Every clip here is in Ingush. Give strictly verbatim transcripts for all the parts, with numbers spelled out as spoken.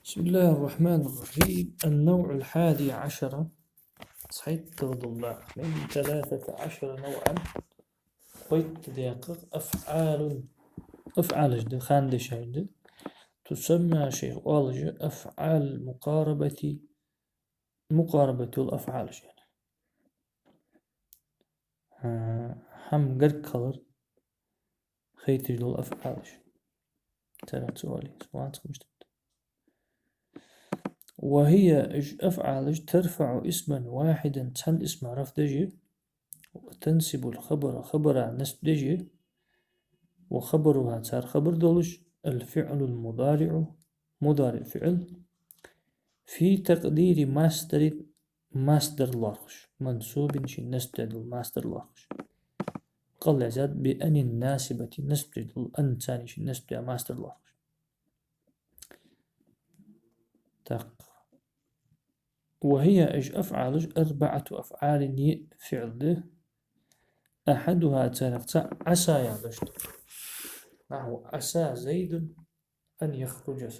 بسم الله الرحمن الرحيم. النوع الحادي عشر. صحيح، تفضل الله. من ثلاثة عشر نوعا. Кхойтта декъа أفعال. أفعالаш да, хандешаш да. تسمى, шоаш оалаш, أفعال المقاربة. مقاربة الأفعال шоаш. А, хӀама гарга хилар хайташ дола أفعالаш. Царех цу оале, суванцхамаш тат. وهي, уж أفعالаш, ترفع اسما واحدا, цхьан исма рафӀ деш я, وتنصب الخبر, хабара насб деш я, وخبرها, цар хабар долаш, الفعل المضارع, مضارع فعل, في تقدير مصدر, مصدر лоархӀаш, منصوب, шийна насб даь дола مصدر лоархӀаш. Къаллазад بأن الناصبة, насб деш дола أن цани шийна насб даь مصدر лоархӀаш. Так. وهي, уж أفعالаш, أربعة أفعال, йиъ фиӀл да. أحدها, царех цаӀ عسى яха дош да. نحو عسى زيد أن يخرج.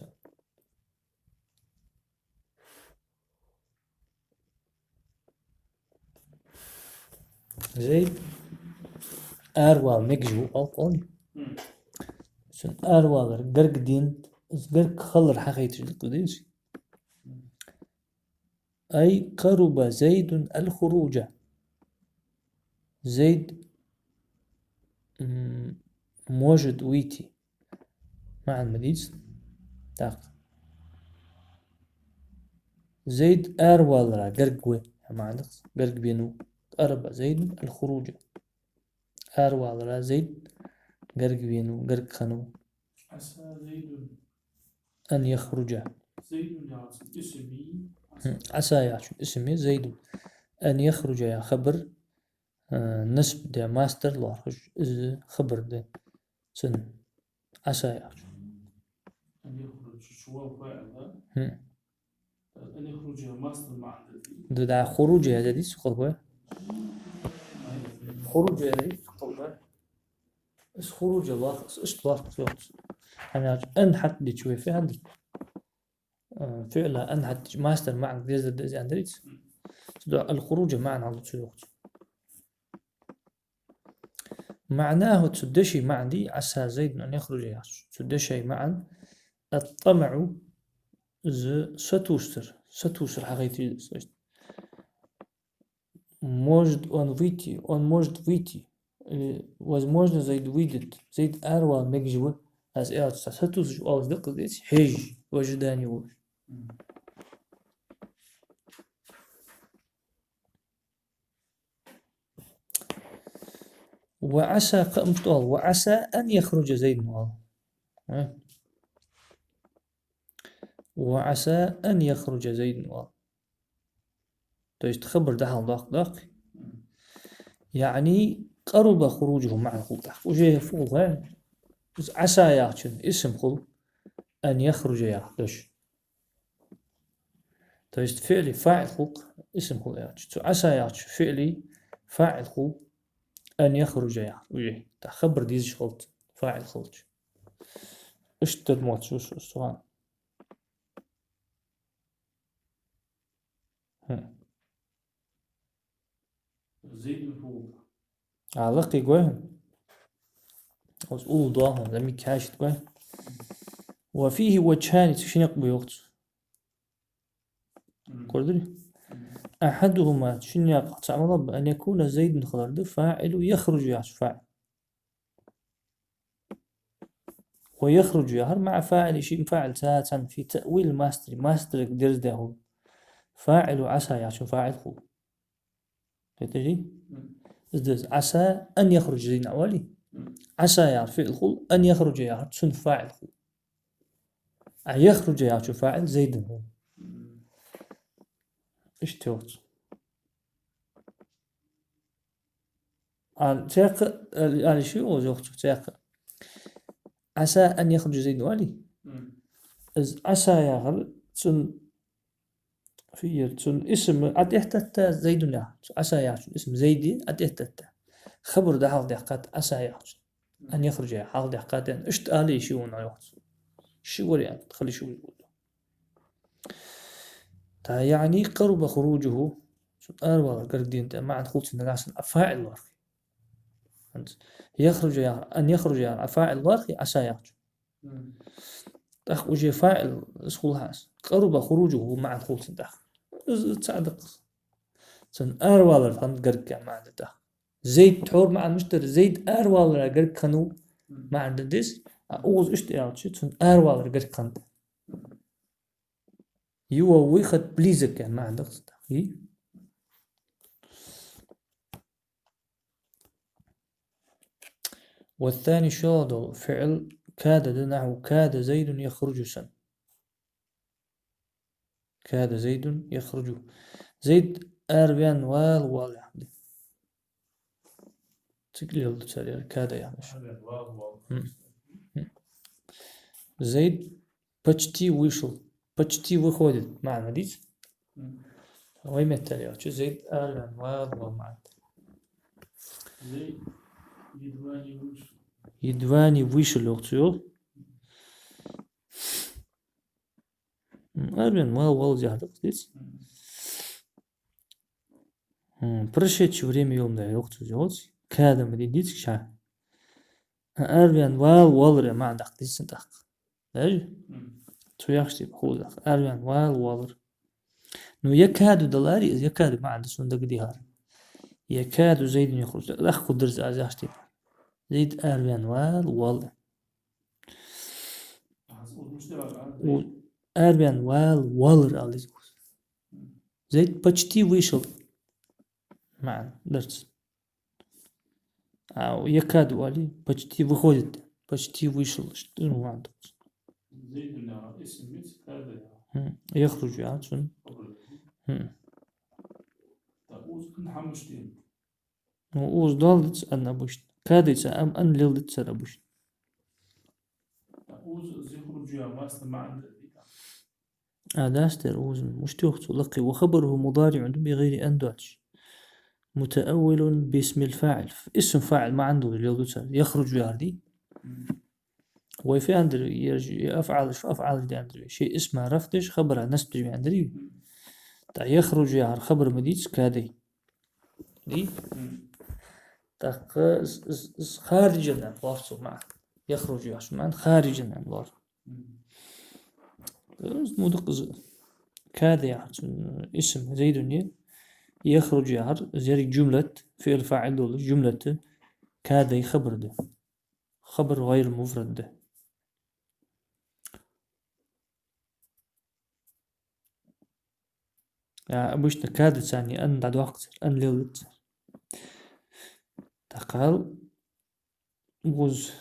Зайд аравала мегаш ва, оал-кх оал. Цун аравалар гарга дена, из гарга хилар хьахайташ да-кх из. أي قرب زيد الخروج. Зайд, м, может выйти. МаӀан ма дий из. Так. Зайд аравалара гарга ва, хӀама да-кх из, гарга вена ва. قرب زيد الخروج. Аравалара Зайд гарга вена ва, гарга хинна ва. عسى زيد أن يخرج. زيد яхачун исм я. ХӀм, عسى яхачун исм я زيد. أن يخرج яха хабар, а, насб даь مصدر лоархӀаш, из хабар да цун, عسى яхачун. أن يخرج, чувал фаӀил, да? ХӀм. أن يخرج مصدر маӀан да. Да, да, خروج яхар дий цу кхалба? خروج яхар дий цу кхалба? Из خروج лоархӀ, из иштта лоархӀ, йоах цо. ХӀана аьлча أن хьатӀадича вай фу аьннад? Э, фиӀла أن хьатӀадича مصدر маӀан дезар да из аьннадар цо. Цудухьа الخروج маӀан хьалу цо, йоах цо. معناه, цу дешай маӀан дий, عسى زيد أن يخرج яхачун. Цу дешай маӀан الطمع, из сатувсар, сатувсар хьахайташ да из. Может он выйти, он может выйти. Или, возможно, Зайд выйдет. Зайд аравала мегаш ва. Аз аьлча, цхьа сатувсаш оалаш да-кх из, хьежаш, в ожидании волаш. وعسى, кхы а мишта оал, وعسى أن يخرج زيد оал. А? وعسى أن يخرج زيد оал. То есть хабар дӀахьалдоаккх, даккха. يعني قرب خروجه маӀан хул тӀаккха. Уже фу хул, хӀа? Из عسى яхачун исм хул أن يخرج яха дош. То есть фиӀла фаӀил хул-кх, исм хул яхачун. Цу عسى яхачун фиӀла фаӀил хул أن يخرج яхар. Уже тӀаккха хабар дезаш хилац, фаӀил хилча. Иштта да моцаш ва цу хана. ХӀм. Зайдун фу хул? А, лакхе гой хьона. Оцу уллув доал хьона, замик хьаьший гой. وفيه وجهان, цу шин никъ ба, йоах цо. Мгм. Кхоъ дий? Мгм. أحدهما, шин никъ цаӀ малагӀа ба, أن يكون زيد хилар да, فاعل يخرج яхачун фаӀил. ويخرج яхар مع فاعله, ший фаӀилца цхьана في تأويل المصدر, масдарага дерзадаь хул. فاعل عسى яхачун фаӀил хул. Кхеташ дий? Мгм. Из да из, عسى أن يخرج زيد оалий? Мгм. عسى яхар фиӀл хул, أن يخرج яхар цун фаӀил хул. А يخرج яхачун фаӀил Зайдун хул. Мгм. Иштта йоах цо. А, цхьаькха, а, ала йиш я укхаза, йоах цо, цхьаькха. عسى أن يخرج زيد оалий? Мгм. Из عسى яхар цун, фу яр, цун исм Ӏа тӀехьатетта Зайдун яхар. Цу عسى яхачун исм Зайд я Ӏа тӀехьатетта. Хабар дӀахьалдаьккхад عسى яхачун. Мгм. أن يخرج яхар хьалдаьккхад, иштта ала йиш я укхаза, йоах цо. Ши вариант хила йиш я укхаза. ТӀаккха, яӀни, قرب خروجه, цун аравалар гарга дена тӀа маӀан хул цун нагахьсанна а фаӀил лоархӀе. ХӀанз يخرج яхар, أن يخرج яхар а фаӀил лоархӀе, عسى яхачун. ТӀаккха уже фаӀил из хул хьа из. قرب خروجه маӀан хул цун тӀаккха. Из, из цаӀ да-кх из. Цун аравалар хӀанз гарга маӀан да тӀаккха. Зайд тхьовра маӀан мишта дар, Зайд аравалара гарга хиннав маӀан да из, а укхаза иштта аьлча, цун аравалар гарга хиннад. Его выход близок яха маӀан да-кх из тӀаккха. والثاني, шоллагӀа дола фиӀл كاد да, نحو كاد زيد يخرج санна. كاد زيد يخرج. Зайд араваьнна вала, вала яхар да. Цига леладу цар ер كاد яхар. Зайд почти вышел. Почти выходит маӀан ма дий из? Вай меттала аьлча, Зайд араваьнна вала, вала маӀан да. Едва не вышел йоах цо, йоах. Араваьнна вала, вала яхар да-кх из, деций? Прошедшее время йола ма да йоах цо, йоах цо. كاد ма дий, деций, ша. Араваьнна вала, валар яха маӀан да-кх из цун тӀаккха. Даже? Цо яхача тайпара хул из тӀаккха. Араваьнна вала, валар. Ну, يكاد даларе из, يكاد маӀан да сона дагадехар. يكاد زيد يخرج. ТӀаккха хургдар из аз яхача тайпара. Зайд араваьнна вала, вала. Араваьнна вала, валар ала деза укхаза. Зайд почти вышел маӀан дар цун. А يكاد оале, почти выходит, почти вышел, иштта из маӀан да укхаза. يخرج яхар цун. Ну, укхаза доал дац أن обычно. كاد-йца أن, أن леладац цар обычно. А, дац дера укхаза, мишта йоах цо, лакхе: وخبره مضارع да, بغير أن доацаш. متأول باسم الفاعل. Исм фаӀил маӀан долаш леладу цар. يخرج яхар дий? Вай фу аьннадар, ераш афӀалаш, афӀалаш да аьннадар вай. Шоай исма рафӀ деш, хабара насб деш вай аьннадарий вай? ТӀаккха يخرج яхар хабар ма дий из كاد-ай. Дий? ТӀаккха из, из, из خارجا лоархӀ цо маӀан. يخرج яхачун маӀан خارجا лоархӀ. Из ма дий-кх из كاد яхар цун исм زيد я, يخرج яхар из еррига жумлат, фиӀл фаӀил долаш жумлат, كاد-ай хабар да. Хабар гӀайр муфрад да. А, обычно كاد-йца أن дӀадоаккх цар, أن леладац цар. ТӀаккха укхаза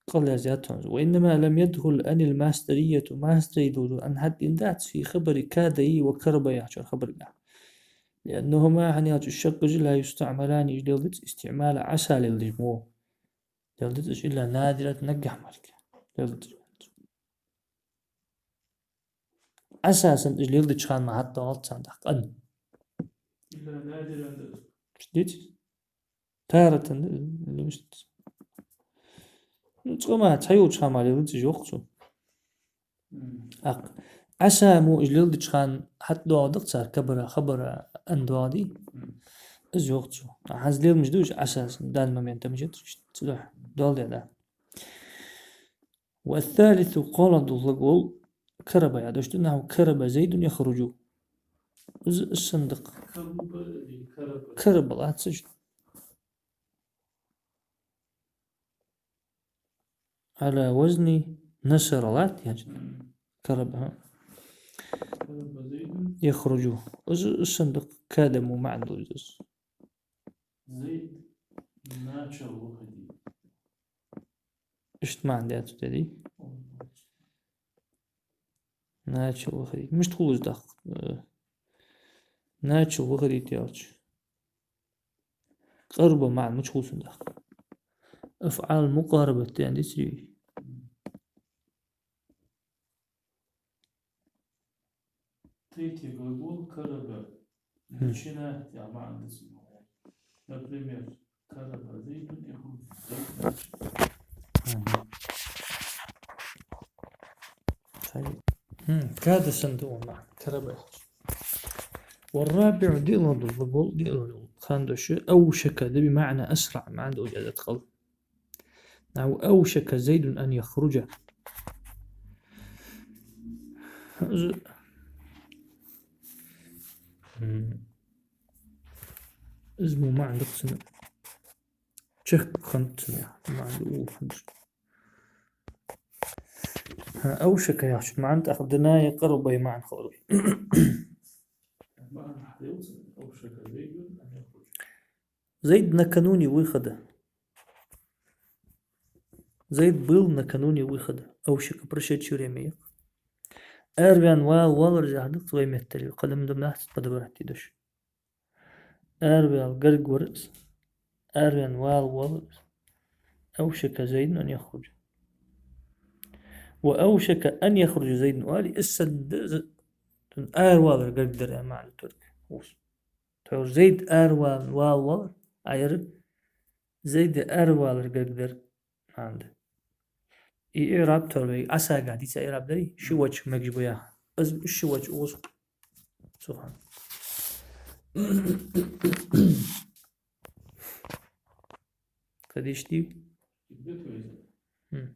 кӀал яздаьд хьона из. وإنما لم يدخل أن المصدرية, масдарий дола أن хьатӀадена дац, في خبر كاد-ай وكرب яхача хабарга. لأنهما, хӀана аьлча уж шаккхе لا يستعملان, уж леладац استعمال عسى леладеш мо. Леладац уж إلا نادرا, наггахьа мара. Леладац уж. عسى санна уж леладеча хана мара хьатӀадоагӀац царна тӀаккха أن. Деций? تارة да, луш дац. Ну, цкъа мара цхьайолча хана мара леладац уж, йоах цо. ТӀаккха عسى мо уж леладеча хана хьатӀадоагӀаргда-кх цар كبر, хабара أن доагӀа дий? Из йоах цо. ХӀанз леладеш да уж عسى санна, данный момент там уж ца духьа. Доал де да. والثالث, кхоалагӀа дола глагол كرب яхаш да, نحو كرب زيد يخرج. Из, из санна да-кх. كرب лац из. على وزن نصر латт яхаш. كرب, хӀа. يخرج. Из, из санна да-кх كاد мо маӀан долаш да из. Зайд начал выходить. Иштта маӀан да цун, дий? Начал выходить. Мишта хул из тӀаккха? Э, начал выходить аьлча, قرب маӀан мича хул цун тӀаккха? أفعال مقاربة да аьнна деций вай? Третий глагол كرب. Начинать яха маӀан да цун. Например, كرب زيد يخرج. Зайд начал. Мгм. Сай. Мм, када санна да он маӀан, кара бахаш. والرابع, диълагӀа дола глагол, диълагӀа дола хандош, أوشك да, بمعنى أسرع, маӀан да уж аьлча кхал. نحو أوشك زيد أن يخرج. Из, мм, из мо маӀан да-кх цун. Чехка хиннад цун яха маӀан да уллув хиннад. ХӀа, أوشك яхачун маӀан тӀаккха دنا قرب яха маӀан хилар вай. Зайд накануне выхода. Зайд был накануне выхода. أوشك прошедшее время я-кх. Араваьнна вала воаллар из яхар да-кх вай меттала, кхы дам-дам нах подобрать де дезаш. Араваьнна гарга вар из. Араваьнна вала воаллар из. أوشك زيد أن يخرج. وأوشك أن يخرج زيد оале, из санна да из, цун аравалар гарга дар яха маӀан да тӀаккха. Ус. Тхьовра Зайд араваьнна вала воаллар, а ер Зайд аравалар гарга дар маӀан да. И иӀраб тхьовра вай Ӏасагахьа дийца иӀраб дарий, ши ваджхӀ мегаш ба яха. Из ши ваджхӀ укхаза. Субхьан. Кхы дешаш дий? Мм.